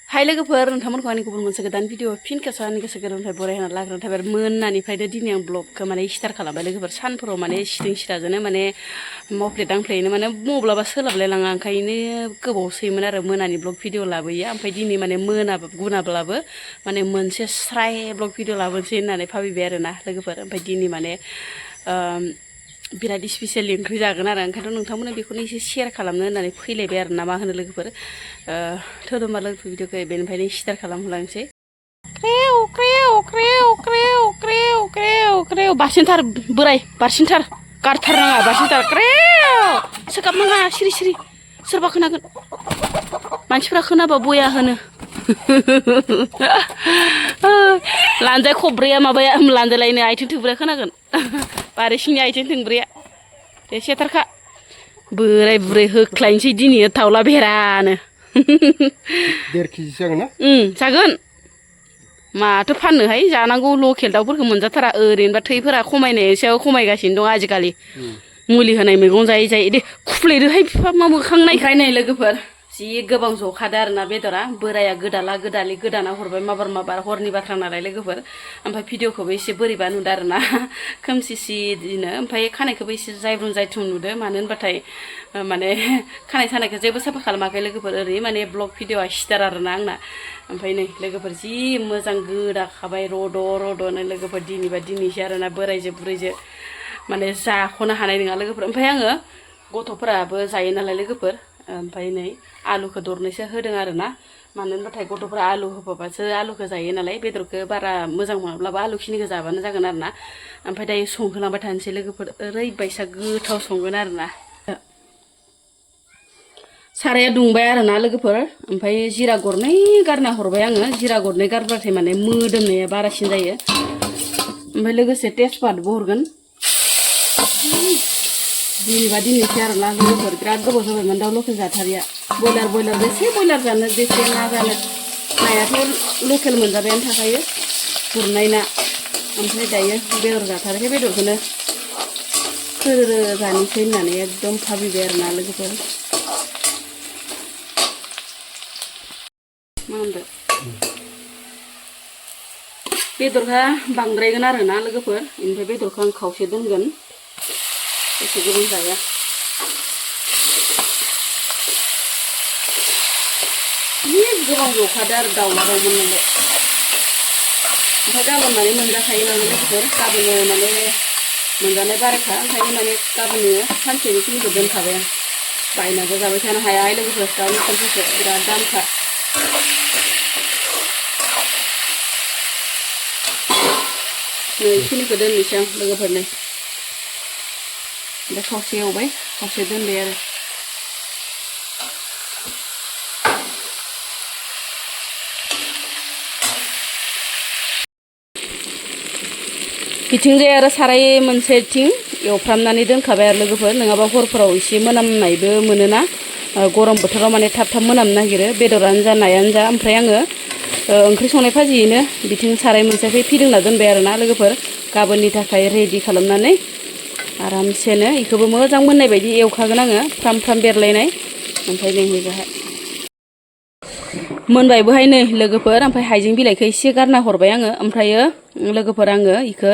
हाय लोगोफोर नोंथांमोनखौ आंनि गुबुन मोनसे गोदान भिडिअ फिन खेबसे आंनि गोसो गोरबोनिफ्राय बरायना लाग्रोनाय थाबाय मोनानिफ्रायनो दिनै आं ब्लगखौ माने स्टार्ट खालामबाय लोगोफोर सानफोराव माने सिथिं सिराजोंनो माने मावफ्ले दांफ्लेयैनो माने मब्लाबा सोलाबलाय लाङा ओंखायनो गोबावसैमोन आरो मोनानि ब्लग भिडिअ लाबोयो ओमफ्राय दिनै माने गुनाब्लाबो माने मोनसे स्राय ब्लग भिडिअ लाबोनोसै होननानै भाबिबाय आरोना लोगोफोर ओमफ्राय दिनै माने बिराद स्पेसियेल ओंख्रि जागोन आरो ओंखायनोथ' नोंथांमोना बेखौनो एसे शेयार खालामनो होननानै फैलायबाय आरो ना मा होनो लोगोफोर धोरोमा लोगोफोर भिडिअखौ बेनिफ्रायनो स्टार्ट खालामहोलांसै बारसिनथार बोराय बारसिनथार गारथारनाङा बारसिनथार सोगाबनाङा सिरि सिरि सोरबा खोनागोन मानसिफ्रा खोनाबा बया होनो लानजाय खब्रैया माबाया लानजायलायनो आथिं थोब्रैया खोनागोन बारिसिंनि आथिं थोंब्रैया दे सेथारखा बोराय बुरै होख्लायनोसै दिनै थावला बेरानो 1.5 केजि जागोन ना जागोन माथो फाननोहाय जानांगौ लकेल दाउफोरखौ मोनजाथारा ओरैनोबा थैफोरा खमायनायनि सायाव खमायगासिनो दं आजिखालि मुलि होनाय मैगं जायै जायै दे खुफ्लेदोहाय बिफा मा मोखां नायखाय नै लोगोफोर जि गोबां जखादो आरोना बेदरा बोराया गोदाना हरबाय माबार हरनि बाथ्रा नालाय लोगोफोर ओमफ्राय भिडिअखौबो एसे बोरैबा नुदो आरोना खोमसिसिनो ओमफ्राय खानायखौबो एसे जायब्रुं जायथुं नुदो मानो होनबाथाय माने खानाय सानायखौ जेबो साफा खालामाखै लोगोफोर ओरै माने ब्लग भिडिअआ स्टार आरोना आंना ओमफ्राय नै लोगोफोर जि मोजां गोदाखाबाय रद'नो लोगोफोर दिनैबा दिनैसो आरोना बोरायजो बुरैजो माने जाख'नो हानाय नङा लोगोफोर ओमफ्राय आङो गथ'फोराबो जायो नालाय लोगोफोर ओमफ्राय नै आलुखौ दरनैसो होदों आरोना मानो होनबाथाय गथ'फोरा आलु होफाबासो आलुखौ जायो नालाय बेदरखौ बारा मोजां मोनाब्लाबो आलुखिनिखौ जाबानो जागोन आरोना ओमफ्राय दायो संहोलांबाय थानोसै लोगोफोर ओरैबायसा गोथाव संगोन आरोना साराया दुंबाय आरोना लोगोफोर ओमफ्राय जिरा गरनै गारना हरबाय आङो जिरा गरनै गारबाथाय माने मोदोमनाया बारासिन जायो ओमफ्राय लोगोसे तेजपातबो हरगोन दिनैबा दिनैसो आरोना लोगोफोर बिराद गोबाव जाबायमोन दाउ लकेल जाथारिया बयलार बेसे बयलार जानो बेसे ना जानो नायाथ' लकेल मोनजाबायानो थाखायो गुरनाय ना ओमफ्राय दायो बेदर जाथारैखाय बेदरखौनो जानोसै होननानै एकदम भाबिबाय आरोना लोगोफोर मा होनदो बेदरखौ बांद्रायगोन आरोना लोगोफोर ओमफ्राय बेदरखौ आं खावसे दोनगोन एसे गोबां जाया गोबां जखादो आरो दाउलाबायमोन नालाय ओमफ्राय गाबोन माने मोनजाखायो नालाय लोगोफोर गाबोनो माने मोनजानाय बारायखा ओंखायनो माने गाबोननो सानसेनि खिनिखौ दोनखाबाय आं बायनाबो जाबाय थानो हाया लोगोफोर दाउ लकेलफोरखौ बिराद दामखा नै खिनिखौ दोननोसै आं लोगोफोरनो दा खावसे एवबाय खावसे दोनबाय आरो बिथिंजाय आरो साराय मोनसेथिं एवफ्रामनानै दोनखाबाय आरो लोगोफोर नङाबा हरफोराव एसे मोनामनायबो मोनोना गरम बोथोराव माने थाब मोनामनो नागिरो बेदरानो जा नायानो जा ओमफ्राय आङो ओंख्रि संनाय फाजियैनो बिथिं साराय मोनसेखै फिदिंना दोनबाय आरोना लोगोफोर गाबोननि थाखाय रेडि खालामनानै आरामसेनो इखौबो मोजां मोननाय बायदि एवखागोन आङो फ्राम बेरलायनाय ओमफ्राय नै बेहाय मोनबायबोहाय नै लोगोफोर ओमफ्राय हाइजें बिलाइखौ एसे गारना हरबाय आङो ओमफ्रायो लोगोफोर आङो इखौ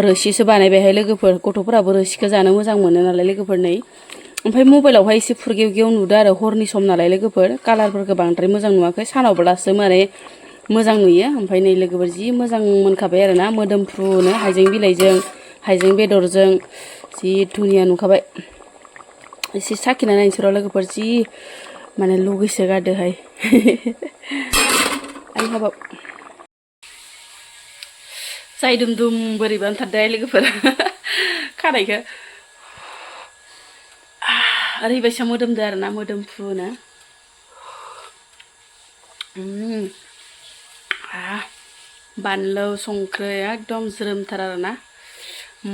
रोसिसो बानायबायहाय लोगोफोर गथ'फोराबो रोसिखौ जानो मोजां मोनो नालाय लोगोफोर नै ओमफ्राय मबाइलावहाय एसे फुरगेवगेव नुदों आरो हरनि सम नालाय लोगोफोर कालारफोरखौ बांद्राय मोजां नुवाखै सानावब्लासो माने मोजां नुयो ओमफ्राय नै लोगोफोर जि मोजां मोनखाबाय आरोना मोदोमफ्रुनो हाइजें बिलाइजों हाइजें बेदरजों जि धुनिया नुखाबाय एसे साखिना नायनोसै र' लोगोफोर जि माने लुगैसो गारदोहाय आइ हाबाब जाय दुम बोरैबा ओंखारदोहाय लोगोफोर खानायखौ ओरैबायसा मोदोमदो आरोना मोदोमफ्रुनो बानलु संख्रि एकदम ज्रोमथार आरोना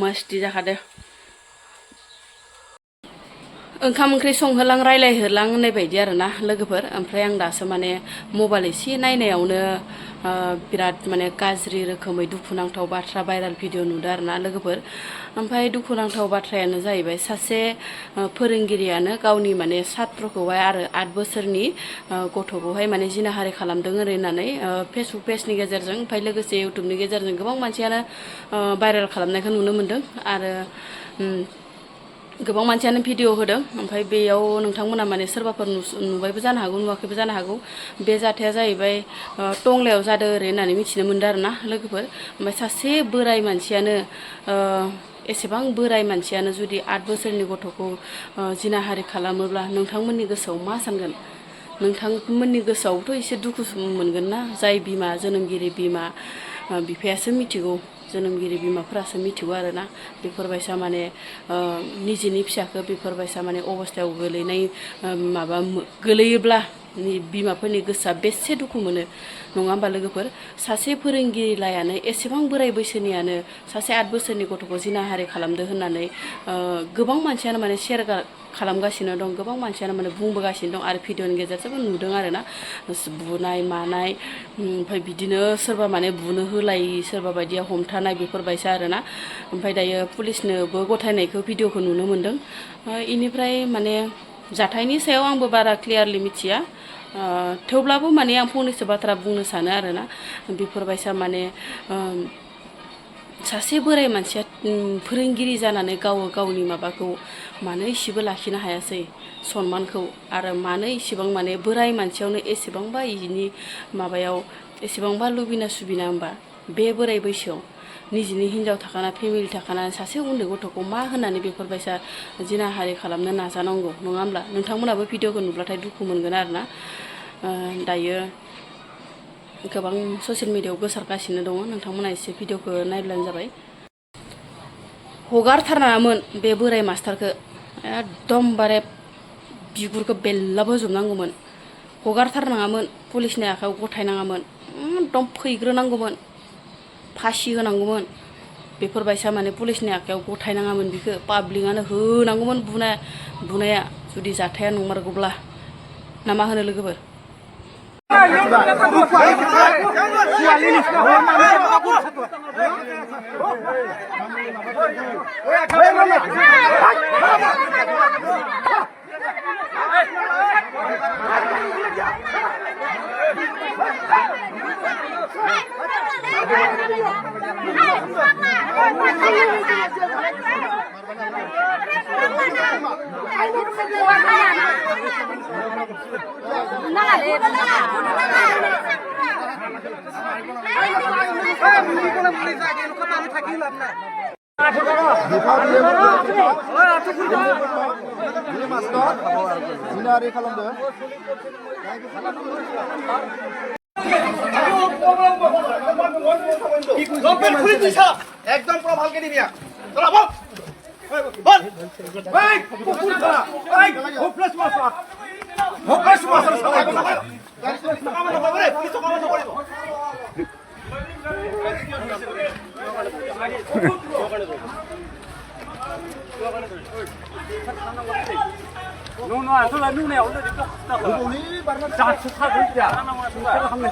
मस्ति जाखादो ओंखाम ओंख्रि संहोलां रायलायहोलां होननाय बायदि आरोना लोगोफोर ओमफ्राय आं दासो माने मबाइल एसे नायनायावनो बिराद माने गाज्रि रोखोमै दुखुनांथाव बाथ्रा भाइराल भिडिअ नुदों आरोना लोगोफोर ओमफ्राय दुखुनांथाव बाथ्रायानो जाहैबाय सासे फोरोंगिरियानो गावनि माने सात्रखौहाय आरो 8 बोसोरनि गथ'खौहाय माने जिनाहारि खालामदों होननानै फेसबुक पेजनि गेजेरजों ओमफ्राय लोगोसे इउटुबनि गेजेरजों गोबां मानसियानो भाइराल खालामनायखौ नुनो मोन्दों आरो गोबां मानसियानो भिडिअ होदों ओमफ्राय बेयाव नोंथांमोना माने सोरबाफोर नुबायबो जानो हागौ नुवाखैबो जानो हागौ बे जाथाया जाहैबाय टंलायाव जादों ओरै होननानै मिथिनो मोनदों आरोना लोगोफोर ओमफ्राय सासे बोराय मानसियानो एसेबां बोराय मानसियानो जुदि 8 बोसोरनि गथ'खौ जिनाहारि खालामोब्ला नोंथांमोननि गोसोआव मा सानगोन नोंथांमोननि गोसोआवथ' एसे दुखु मोनगोन ना जाय बिमा जोनोमगिरि बिमा बिफायासो मिथिगौ जोनोमगिरि बिमाफोरासो मिथिगौ आरोना बेफोरबायसा माने निजेनि फिसाखौ बेफोरबायसा माने अबस्थायाव गोलैनाय माबा गोलैयोब्ला बिमाफोरनि गोसोआ बेसे दुखु मोनो नङा होमबा लोगोफोर सासे फोरोंगिरि लायानो एसेबां बोराय बैसोनियानो सासे 8 बोसोरनि गथ'खौ जिनाहारि खालामदो होननानै गोबां मानसियानो माने शेयार खालामगासिनो दं गोबां मानसियानो माने बुंबोगासिनो दं आरो भिडिअनि गेजेरजोंबो नुदों आरोना बुनाय मानाय ओमफ्राय बिदिनो सोरबा माने बुनो होलायि सोरबा बायदिया हमथानाय बेफोरबायसा आरोना ओमफ्राय दायो पुलिसनोबो गथायनायखौ भिडिअखौ नुनो मोन्दों इनिफ्राय माने जाथायनि सायाव आंबो बारा क्लियारलि मिथिया थेवब्लाबो माने आं फंनैसो बाथ्रा बुंनो सानो आरोना बेफोरबायसा माने सासे बोराय मानसिया फोरोंगिरि जानानै गावनि माबाखौ मानो इसेबो लाखिनो हायासै सनमानखौ आरो मानो इसेबां माने बोराय मानसियावनो एसेबांबा इनि माबायाव एसेबांबा लुबैना सुबिना होमबा बे बोराय बैसोआव निजिनि हिनजाव थाखाना फेमिलि थाखाना सासे उन्दै गथ'खौ मा होननानै बेफोरबायसा जिनाहारि खालामनो नाजानांगौ नङा होमब्ला नोंथांमोनाबो भिडिअखौ नुब्लाथाय दुखु मोनगोन आरोना दायो गोबां ससियेल मिडियायाव गोसारगासिनो दङ नोंथांमोना एसे भिडिअखौ नायब्लानो जाबाय हगारथारनाङामोन बे बोराय मास्टारखौ एकदमबारे बिगुरखौ बेल्लाब होजोबनांगौमोन हगारथारनाङामोन पुलिसनि आखायाव गथायनाङामोन एकदम फैग्रोनांगौमोन फासि होनांगौमोन बेफोरबायसा माने पुलिसनि आखायाव गथायनाङामोन बिखौ पाब्लिकआनो होनांगौमोन बुनाया जुदि जाथाया नंमारगौब्ला ना मा होनो लोगोफोर একদম পুরো ভালকে দিবি চলা বল বল এই কুকুর ধরা এই হোপলেস মাস্টার সবাই কামানো হবে পুলিশ কামানো করব নো আসলে নুনে ওলে দিতে উনি বারবার চারশো ছাড় দিয়া সেটা সামনে